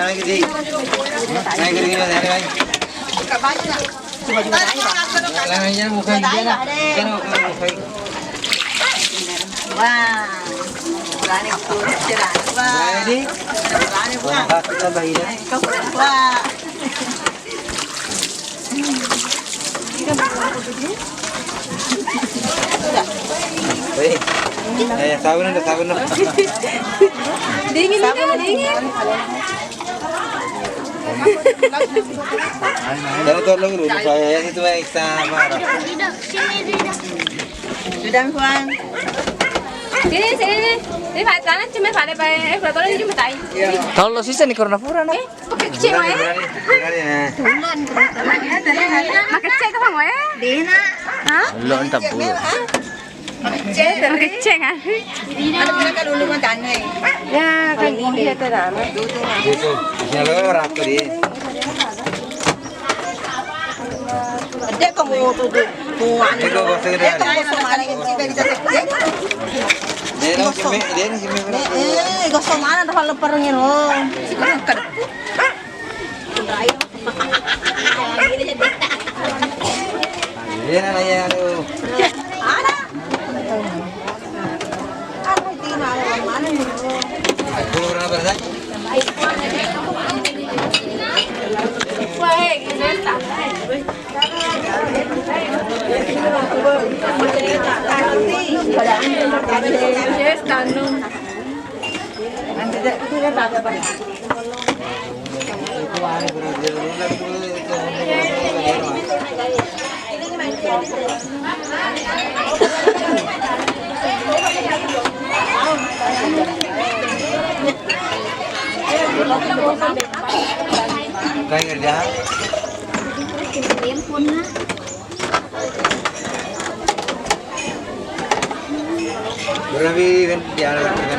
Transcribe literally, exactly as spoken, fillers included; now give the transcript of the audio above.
Wah, berani, berani, Bang. Berani, Bang. Wah. Eh, sabun ada, sabun ada. Dingin, dingin, dingin. Jangan tolong dulu, saya itu yang iksa marah. Sudah, Puang. Sini, sini. Ini pacaran cuma pada, eh, berapa orang cuma tai. Kalau sisa nih, corona pura, nah. Eh, pakai cewek. Berani, berani, ya. Makecek apa, ya? Dena. Hah? Lo entah bu. Makecek, makecek, ah. Ada mereka dulu mah tanya, ya. Ya, kan ini dia tuh, Rama. Gitu. Isinya lo rata, di. Dé' ko mutu tu. Muani. Iko gosok dé'. Dé' ko gosok maneng, ci beri tete. Dé' no simme, dé' no simme. Eh, eh, gosok maneng ro leppereng ro. Dé' na ya, aduh. Ada. Kai kerja? Berarti kan di alam kan.